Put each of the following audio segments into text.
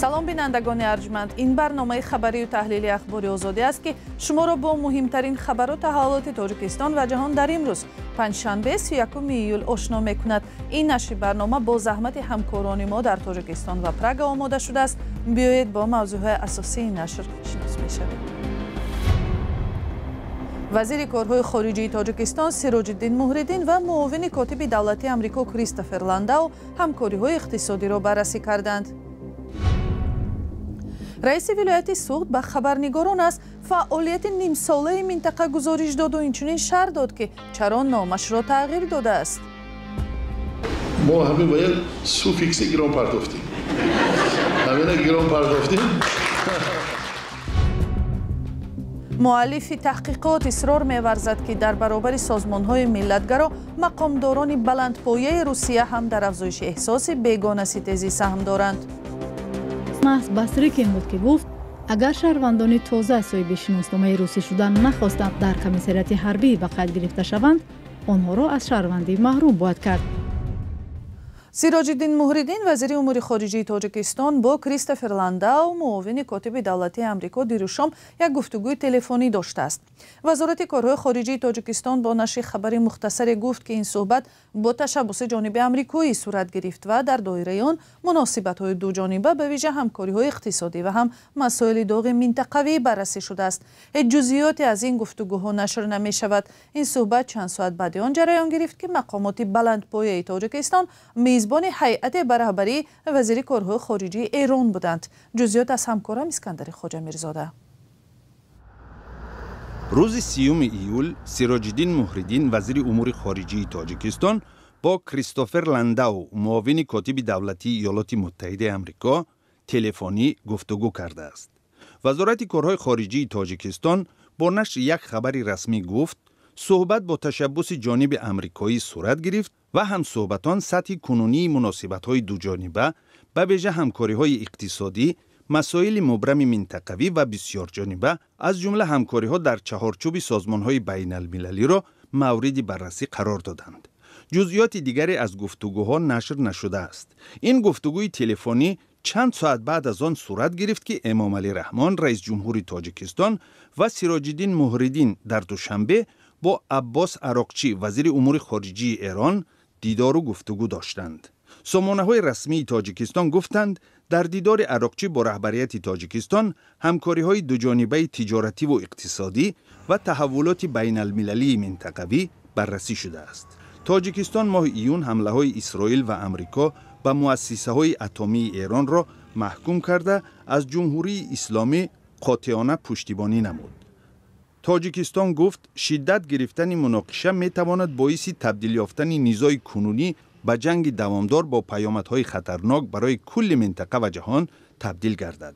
Салом, бинандагони арҷманд. Ин барномаи хабарию таҳлили Ахбори Озодӣ аст, ки шуморо бо муҳимтарин хабару таҳаввулоти Тоҷикистон ва ҷаҳон дар имрӯз, панҷшанбе, 31 июл, ошно мекунад. Ин нашри барнома бо заҳмати ҳамкорони мо дар Тоҷикистон ва Прага омода шудааст. Биёед, бо мавзӯъҳои асосии нашр шинос мешавем. Вазири корҳои хориҷии Тоҷикистон Сироҷиддин Муҳриддин ва муовини котиби давлатии Амрико Кристофер Ландау ҳамкориҳои иқтисодиро баррасӣ карданд. Раиси вилояти Суғд ба хабарнигорон аз фаъолияти нимсолаи минтақа гузориш доду инчунин шарҳ дод, ки чаро номашро тағйир додааст. Мо ҳамин ба як суффикси гирон партофтем, ҳамина гирон партофтем. Муаллифи таҳқиқот исрор меварзад, ки дар баробари созмонҳои миллатгаро мақомдорони баландпояи Русия ҳам дар афзоиши эҳсоси бегонаситезӣ саҳм доранд. Маҳз Бастрикин буд, ки гуфт, агар шаҳрвандони тоза соҳиби шиносномаи русӣ шудан нахостанд, дар комиссариати ҳарбӣ ба қайд гирифта шаванд, онҳоро аз шаҳрвандӣ маҳрум бояд кард. Сироҷиддин Муҳриддин, вазири умури хориҷии Тоҷикистон, бо Кристофер Ландау, муовини котиби давлатии Амрико, дирӯшом як гуфтугӯи телефонӣ доштааст. Вазорати корҳои хориҷии Тоҷикистон бо нашри хабари мухтасаре гуфт, ки ин суҳбат бо ташаббуси ҷониби амрикоӣ сурат гирифт ва дар доираи он муносибатҳои дуҷониба, ба вижа ҳамкориҳои иқтисодӣ ва ҳам масоили доғи минтақавӣ баррасӣ шудааст. Ҳеҷ ҷузъиёте аз ин гуфтугӯҳо нашр намешавад. Ин суҳбат чанд соат баъди он ҷараён гирифт, ки мақомоти баландпояи Тоҷикистон мизбони ҳайате ба раҳбарии вазири корҳои хориҷии Эрон буданд. Ҷузъиёт аз ҳамкорам Искандари Хоҷамирзода. Рӯзи 30 июл Сироҷиддин Муҳриддин, вазири умури хориҷии Тоҷикистон, бо Кристофер Ландау, муовини котиби давлатии Иёлоти Муттаҳидаи Амрико, телефонӣ гуфтугӯ кардааст. Вазорати корҳои хориҷии Тоҷикистон бо нашри як хабари расмӣ гуфт, суҳбат бо ташаббуси ҷониби амрикоӣ сурат гирифт ва ҳамсуҳбатон сатҳи кунунии муносибатҳои дуҷониба, ба вижа ҳамкориҳои иқтисодӣ, масоили мубрами минтақавӣ ва бисёрҷониба, аз ҷумла ҳамкориҳо дар чаҳорчӯби созмонҳои байналмилалиро мавриди баррасӣ қарор доданд. Ҷузъиёти дигаре аз гуфтугӯҳо нашр нашудааст. Ин гуфтугӯи телефонӣ чанд соат баъд аз он сурат гирифт, ки Эмомалӣ Раҳмон, раисҷумҳури Тоҷикистон, ва Сироҷиддин Муҳриддин дар Душанбе бо Аббос Ароқчӣ, вазири умури хориҷии Эрон, дидору гуфтугӯ доштанд. Сомонаҳои расмии Тоҷикистон гуфтанд, дар дидори Ароқчӣ бо раҳбарияти Тоҷикистон ҳамкориҳои дуҷонибаи тиҷоративу иқтисодӣ ва таҳаввулоти байналмилалии минтақавӣ баррасӣ шудааст. Тоҷикистон моҳи июн ҳамлаҳои Исроил ва Амрико ба муассисаҳои атомии Эронро маҳкум карда, аз Ҷумҳурии Исломӣ қотеона пуштибонӣ намуд. Тоҷикистон гуфт, шиддат гирифтани муноқиша метавонад боиси табдил ёфтани низои кунунӣ ба ҷанги давомдор бо паёмадҳои хатарнок барои кулли минтақа ва ҷаҳон табдил гардад.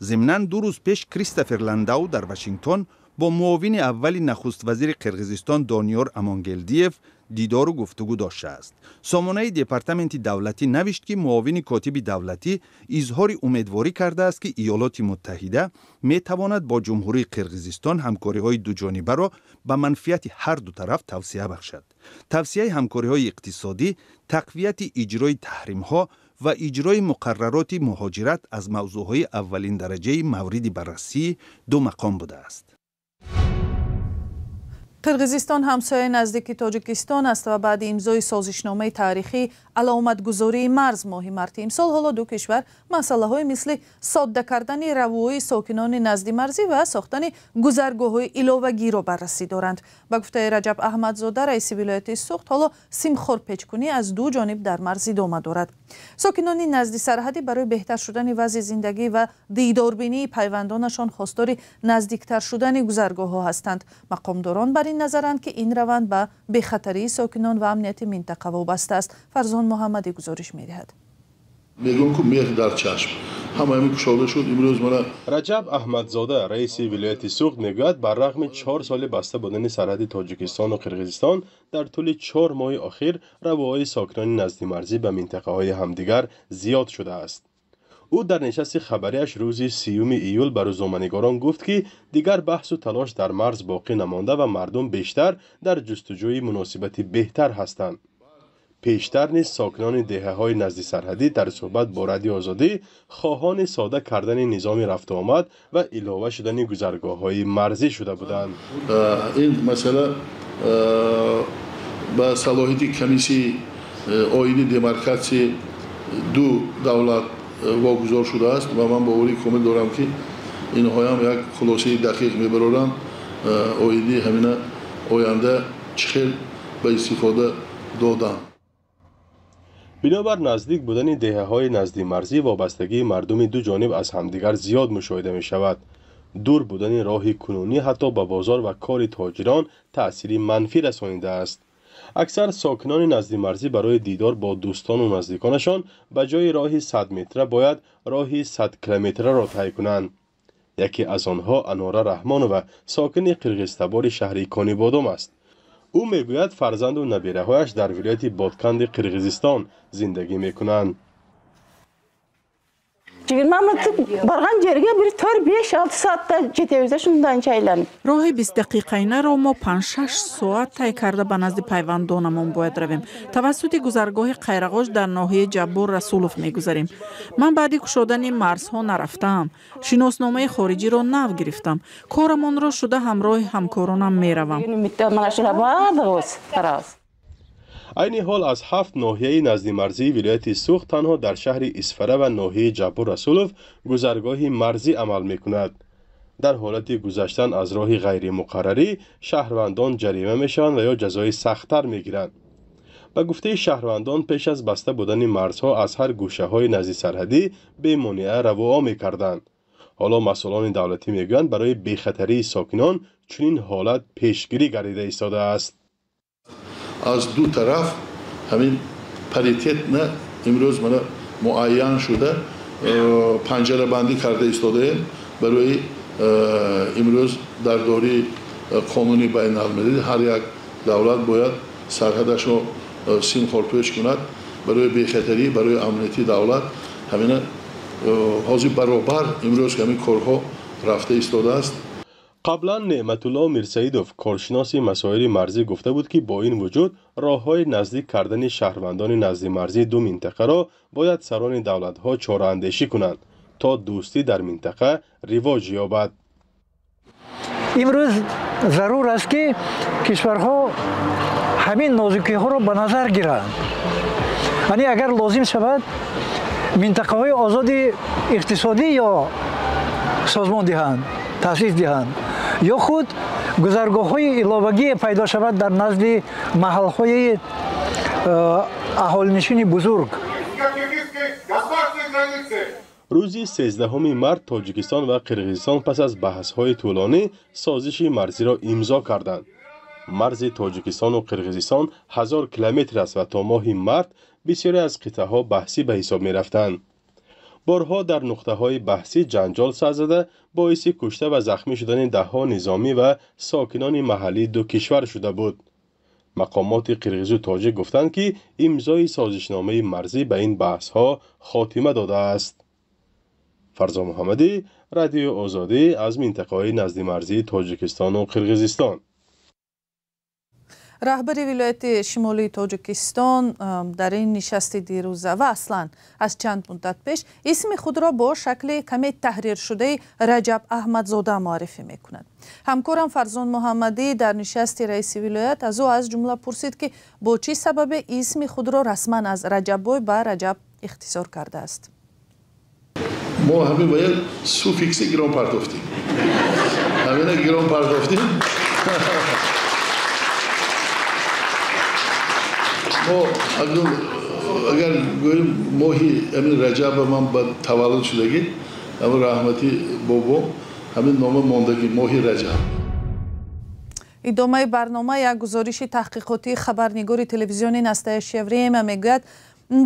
Зимнан, 2 рӯз пеш Кристофер Ландау дар Вашингтон бо муовини аввали нахуствазири Қирғизистон Дониёр Амонгелдиев дидору гуфтугӯ доштааст. Сомонаи Департаменти давлатӣ навишт, ки муовини котиби давлатӣ изҳори умедворӣ кардааст, ки Иёлоти Муттаҳида метавонад бо Ҷумҳурии Қирғизистон ҳамкориҳои дуҷонибаро ба манфиати ҳар ду тараф тавсеа бахшад. Тавсеаи ҳамкориҳои иқтисодӣ, тақвияти иҷрои таҳримҳо ва иҷрои муқаррароти муҳоҷират аз мавзӯъҳои аввалиндараҷаи мавриди баррасии ду мақом будааст. Қирғизистон ҳамсояи наздики Тоҷикистон аст ва баъди имзои созишномаи таърихии аломатгузории марз моҳи марти имсол ҳоло ду кишвар масъалаҳои мисли содда кардани равои сокинони наздимарзӣ ва сохтани гузаргоҳҳои иловагиро баррасӣ доранд. Ба гуфтаи Раҷаб Аҳмадзода, раиси вилояти Суғд, ҳоло симхорпечкунӣ аз ду ҷониб дар марз идома дорад. Сокинони назди сарҳадӣ барои беҳтар шудани вазъи зиндагӣ ва дидорбинии пайвандонашон хостори наздиктар шудани гузаргоҳҳо ҳастанд. Мақомдорон бар ин назаранд, ки ин раванд ба бехатарии сокинон ва амнияти минтақа вобаста аст. Фарзон Муҳаммадӣ гузориш медиҳад. Мегӯям, ку меҳр дар чашм ҳама ҳамин кушода шуд имрӯз мана. Раҷаб Аҳмадзода, раиси вилояти Суғд, мегӯяд, бар рағми 4 соли баста будани сарҳади Тоҷикистону Қирғизистон, дар тӯли 4 моҳи охир равоҳои сокинони наздимарзӣ ба минтақаҳои ҳамдигар зиёд шудааст. Ӯ дар нишасти хабариаш рӯзи 30 июл ба рӯзноманигорон гуфт, ки дигар баҳсу талош дар марз боқӣ намонда ва мардум бештар дар ҷустуҷӯи муносибати беҳтар ҳастанд. Пештар низ сокинони деҳаҳои назди сарҳадӣ дар суҳбат бо Радиои Озодӣ хоҳони сода кардани низоми рафтуомад ва илова шудани гузаргоҳҳои марзӣ шуда буданд. Ин масъала ба салоҳияти комиссияи оини демаркатсияи ду давлат вогузор шудааст ва ман боварии комил дорам, ки инҳоям як хулосаи дақиқ мебароранд оиди ҳамина оянда чӣ хел ба истифода додан. Бинобар наздик будани деҳаҳои наздимарзӣ, вобастагии мардуми ду ҷониб аз ҳамдигар зиёд мушоҳида мешавад. Дур будани роҳи кунунӣ ҳатто ба бозор ва кори тоҷирон таъсири манфӣ расонидааст. Аксар сокинони наздимарзӣ барои дидор бо дӯстону наздиконашон ба ҷои роҳи 100 метра бояд роҳи 100 километраро тай кунанд. Яке аз онҳо Анора Раҳмонова, сокини қирғизтабори шаҳри Конибодом аст. Ӯ мегӯяд, фарзанду набираҳояш дар вилояти Ботканди Қирғизистон зиндагӣ мекунанд. Барган жерге бир 4-5-6 саатта жетебиз да, шундан айланып. Роҳи 20-дақиқаинаро мо 5-6 соат тай карда ба назди пайвандонамон бояд равем. Тавассути гузаргоҳи Қайрағош дар ноҳияи Ҷаббор Расулов мегузарем. Ман баъди кушодани марзҳо нарафтаам. Шиносномаи хориҷиро нав гирифтам. Корамонро шуда ҳамроҳи ҳамкоронам меравам. Айни ҳол аз 7 ноҳияи наздимарзии вилояти Суғд танҳо дар шаҳри Исфара ва ноҳияи Ҷаббор Расулов гузаргоҳи марзӣ амал мекунад. Дар ҳолати гузаштан аз роҳи ғайримуқаррарӣ шаҳрвандон ҷарима мешаванд ва ё ҷазои сахттар мегиранд. Ба гуфтаи шаҳрвандон, пеш аз баста будани марзҳо аз ҳар гӯшаҳои назди сарҳадӣ бемонеа равоа мекарданд. Ҳоло масъулони давлатӣ мегӯянд, барои бехатарии сокинон чунин ҳолат пешгирӣ гардида истодааст. Аз ду тараф ҳамин паритет на имрӯз мана муайян шуда панҷарабандӣ карда истодаем барои имрӯз дар дораи қонуни байналмилалӣ ҳар як давлат бояд сарҳадашро симхорпӯш кунад барои бехатарӣ, барои амнияти давлат. Ҳамина ҳозир баробар имрӯз ҳамин корҳо рафта истодааст. Қаблан Неъматулло Мирсаидов, коршиноси масоили марзӣ, гуфта буд, ки бо ин вуҷуд роҳҳои наздик кардани шаҳрвандони наздимарзии ду минтақаро бояд сарони давлатҳо чораандешӣ кунанд, то дӯстӣ дар минтақа ривоҷ ёбад. Имрӯз зарур аст, ки кишварҳо ҳамин нозукиҳоро ба назар гиранд. Яъне агар лозим шавад, минтақаҳои озоди иқтисодӣ ё созмон диҳанд, таъсис диҳанд, ё худ гузаргоҳҳои иловагие пайдо шавад дар назди маҳалҳои аҳолинишини бузург. Рӯзи 13 март Тоҷикистон ва Қирғизистон пас аз баҳсҳои тӯлонӣ созиши марзиро имзо карданд. Марзи Тоҷикистону Қирғизистон 1000 километр аст ва то моҳи март бисёре аз қитъаҳо баҳсӣ ба ҳисоб мерафтанд. Борҳо дар нуқтаҳои баҳсӣ ҷанҷол сар зада, боиси кушта ва захмӣ шудани даҳҳо низомӣ ва сокинони маҳаллии ду кишвар шуда буд. Мақомоти қирғизу тоҷик гуфтанд, ки имзои созишномаи марзӣ ба ин баҳсҳо хотима додааст. Фарзо Муҳаммадӣ, Радиои Озодӣ, аз минтақаҳои наздимарзии Тоҷикистону Қирғизистон. Раҳбари вилояти шимолии Тоҷикистон дар ин нишасти дирӯза ва аслан аз чанд муддат пеш исми худро бо шакли каме таҳриршудаи Раҷаб Аҳмадзода муаррифӣ мекунад. Ҳамкорам Фарзон Муҳаммадӣ дар нишасти раиси вилоят аз ӯ аз ҷумла пурсид, ки бо чӣ сабабе исми худро расман аз Раҷаббой ба Раҷаб ихтисор кардааст. Мо ҳамин ба як суффикси гирон партофтем. Ҳамина гирон партофтем. Мо агар гӯем, моҳи ҳамин Раҷаба ман ба таваллуд шудагӣ, ҳамин раҳмати бобо ҳамин нома мондагӣ, моҳи Раҷаб. Идомаи барнома як гузориши таҳқиқотии хабарнигори телевизиони Настоящее время мегӯяд,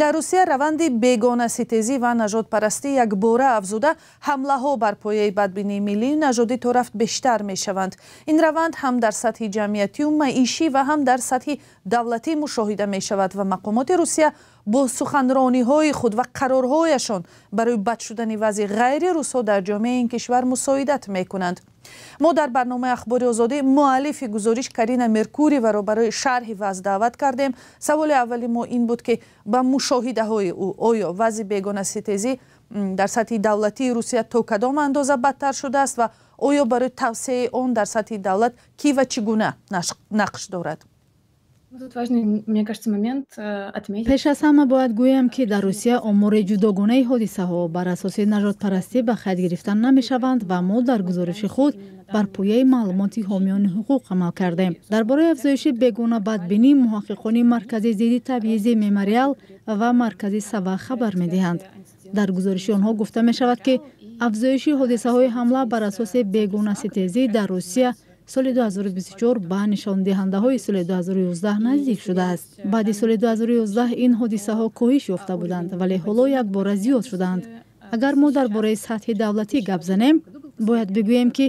дар Русия раванди бегонаситезӣ ва нажодпарастӣ якбора афзуда, ҳамлаҳо бар пояи бадбинии миллию нажодӣ то рафт бештар мешаванд. Ин раванд ҳам дар сатҳи ҷамъиятию маишӣ ва ҳам дар сатҳи давлатӣ мушоҳида мешавад ва мақомоти Русия Бо суханрониҳои худ ва қарорҳояшон барои бад шудани вазъи ғайри русҳо дар ҷомеаи ин кишвар мусоидат мекунанд. Мо дар барномаи Ахбори Озодӣ муаллифи гузориш Карина Меркуриеваро барои шарҳи вазъ даъват кардем. Саволи аввали мо ин буд, ки ба мушоҳидаҳои ӯ оё вазъи бегонаситезӣ дар сатҳи давлатии Русия то кадом андоза бадтар шудааст ва оё барои тавсеаи он дар сатҳи давлат кӣ ва чӣ гуна нақш дорад? Пеш аз ҳама бояд гӯям, ки дар Русия омори ҷудогонаи ҳодисаҳо бар асоси нажодпарастӣ ба қайд гирифта намешаванд ва мо дар гузориши худ бар пояи маълумоти ҳомиёни ҳуқуқ амал кардем. Дар бораи афзоиши бегона бадбинӣ муҳаққиқони Маркази зидди табъизи Мемориал ва Маркази Сава хабар медиҳанд. Дар гузориши онҳо гуфта мешавад, ки афзоиши ҳодисаҳои ҳамла бар асоси бегонаситезӣ дар Русия соли 2024 ба нишондиҳандаҳои соли 2011 наздик шудааст. Баъди соли 2011 ин ҳодисаҳо коҳиш ёфта буданд, вале ҳоло якбора зиёд шуданд. Агар мо дар бораи сатҳи давлатӣ гап занем, бояд бигӯем, ки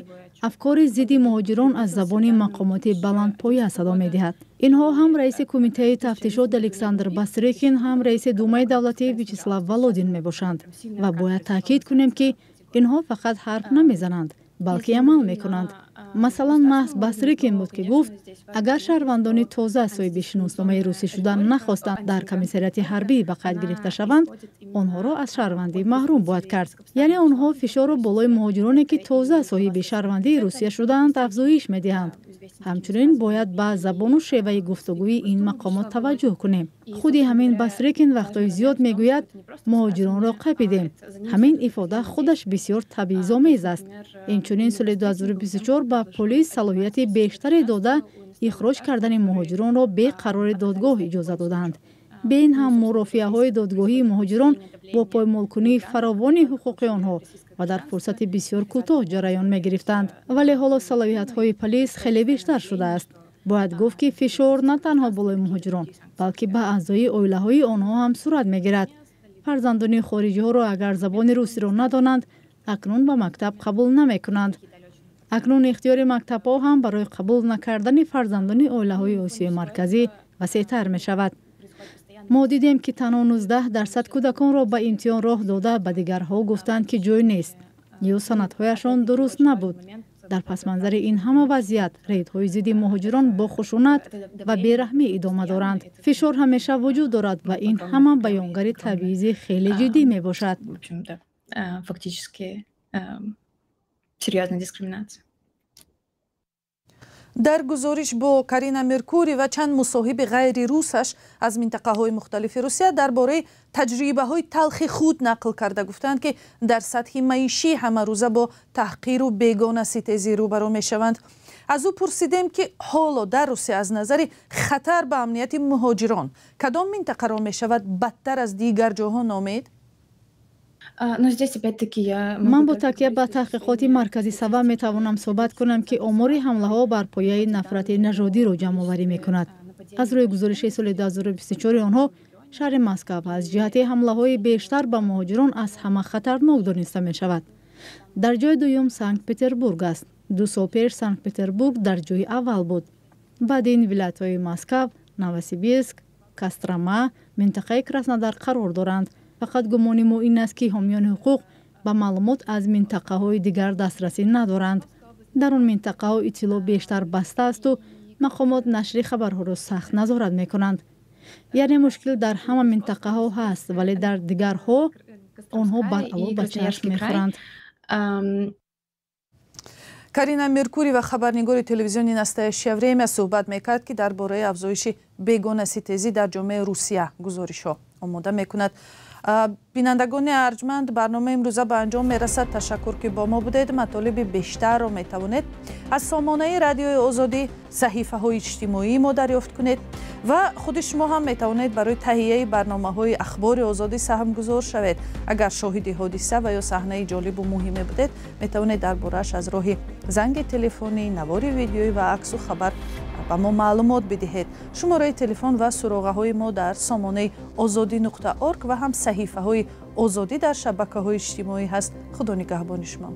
афкори зидди муҳоҷирон аз забони мақомоти баландпоя садо медиҳад. Инҳо ҳам раиси Кумитаи тафтишот Александр Бастрыкин, ҳам раиси Думаи давлатӣ Вячеслав Володин мебошанд ва бояд таъкид кунем, ки инҳо фақат ҳарф намезананд, балки амал мекунанд. Масалан, маҳз Бастрыкин буд, ки гуфт, агар шаҳрвандони тоза соҳиби шиносномаи русӣ шудан нахостанд дар комиссариати ҳарбӣ ба қайд гирифта шаванд, онҳоро аз шаҳрвандӣ маҳрум бояд кард. Яъне онҳо фишорро болои муҳоҷироне, ки тоза соҳиби шаҳрвандии Русия шудаанд, афзоиш медиҳанд. Ҳамчунин бояд ба забону шеваи гуфтугӯи ин мақомот таваҷҷӯҳ кунем. Худи ҳамин Бастрыкин вақтҳои зиёд мегӯяд: муҳоҷиронро қапидем. Ҳамин ифода худаш бисёр табъизомез аст. Инчунин соли 2024 ба полис салоҳияти бештаре дода, ихроҷ кардани муҳоҷиронро бе қарори додгоҳ иҷоза доданд. Бе ин ҳам мурофиаҳои додгоҳии муҳоҷирон бо поймолкунии фаровони ҳуқуқи онҳо ва дар фурсати бисёр кӯтоҳ ҷараён мегирифтанд. Вале ҳоло салоҳиятҳои полис хеле бештар шудааст. Бояд гуфт, ки фишор на танҳо болои муҳоҷирон, балки ба аъзои оилаҳои онҳо ҳам сурат мегирад. Фарзандони хориҷиҳоро агар забони русиро надонанд, акнун ба мактаб қабул намекунанд. Акнун ихтиёри мактабҳо ҳам барои қабул накардани фарзандони оилаҳои Осиёи Марказӣ васеътар мешавад. Мо дидем, ки танҳо 19% кӯдаконро ба имтиҳон роҳ дода, ба дигарҳо гуфтанд, ки ҷой нест ё санадҳояшон дуруст набуд. Дар пасманзари ин ҳама вазъият рейдҳои зидди муҳоҷирон бо хушунат ва бераҳмӣ идома доранд. Фишор ҳамеша вуҷуд дорад ва ин ҳама баёнгари табъизи хеле ҷиддӣ мебошад. Дар гузориш бо Карина Меркуриева чанд мусоҳиби ғайри русаш аз минтақаҳои мухталифи Русия дар бораи таҷрибаҳои талхи худ нақл карда гуфтанд, ки дар сатҳи маишӣ ҳамарӯза бо таҳқиру бегонаситезӣ рӯбарӯ мешаванд. Аз ӯ пурсидем, ки ҳоло дар Русия аз назари хатар ба амнияти муҳоҷирон кадом минтақаро мешавад бадтар аз дигар ҷоҳо номид? Ман бо такя ба таҳқиқоти Маркази Сава метавонам суҳбат кунам, ки омори ҳамлаҳо бар пояи нафрати нажодиро ҷамъоварӣ мекунад. Аз рӯи гузориши соли 2024 онҳо шаҳри Москав аз ҷиҳати ҳамлаҳои бештар ба муҳоҷирон аз ҳама хатарнок дониста мешавад. Дар ҷои дуюм Санкт-Петербург аст. 2 сол пеш Санкт-Петербург дар ҷои аввал буд. Баъди ин вилоятҳои Москав, Новосибирск, Кострома, минтақаи Краснодар қарор доранд. Фақат гумони мо ин аст, ки ҳомиёни ҳуқуқ ба маълумот аз минтақаҳои дигар дастрасӣ надоранд. Дар он минтақаҳо иттилоъ бештар баста асту мақомот нашри хабарҳоро сахт назорат мекунанд. Яъне мушкил дар ҳама минтақаҳо ҳаст, вале дар дигарҳо онҳо баръало ба чашм мехӯранд. Карина Меркуриева, хабарнигори телевизиони Настоящее время, суҳбат мекард, ки дар бораи афзоиши бегонаситезӣ дар ҷомеаи Русия гузоришҳо омода мекунад. Бинандагони арҷманд, барномаи имрӯза ба анҷом мерасад. Ташаккур, ки бо мо будед. Матолиби бештарро метавонед аз сомонаи Радиои Озодӣ, саҳифаҳои иҷтимоии мо дарёфт кунед ва худи шумо ҳам метавонед барои таҳияи барномаҳои Ахбори Озодӣ саҳмгузор шавед. Агар шоҳиди ҳодиса ва ё саҳнаи ҷолибу муҳиме будед, метавонед дар борааш аз роҳи занги телефонӣ, навори видеоӣ ва аксу хабар ба мо маълумот бидиҳед. Шумораи телефон ва суроғаҳои мо дар сомонаи озодӣ.орг ва ҳам саҳифаҳои Озодӣ дар шабакаҳои иҷтимоӣ ҳаст. Худо нигаҳбони шумо.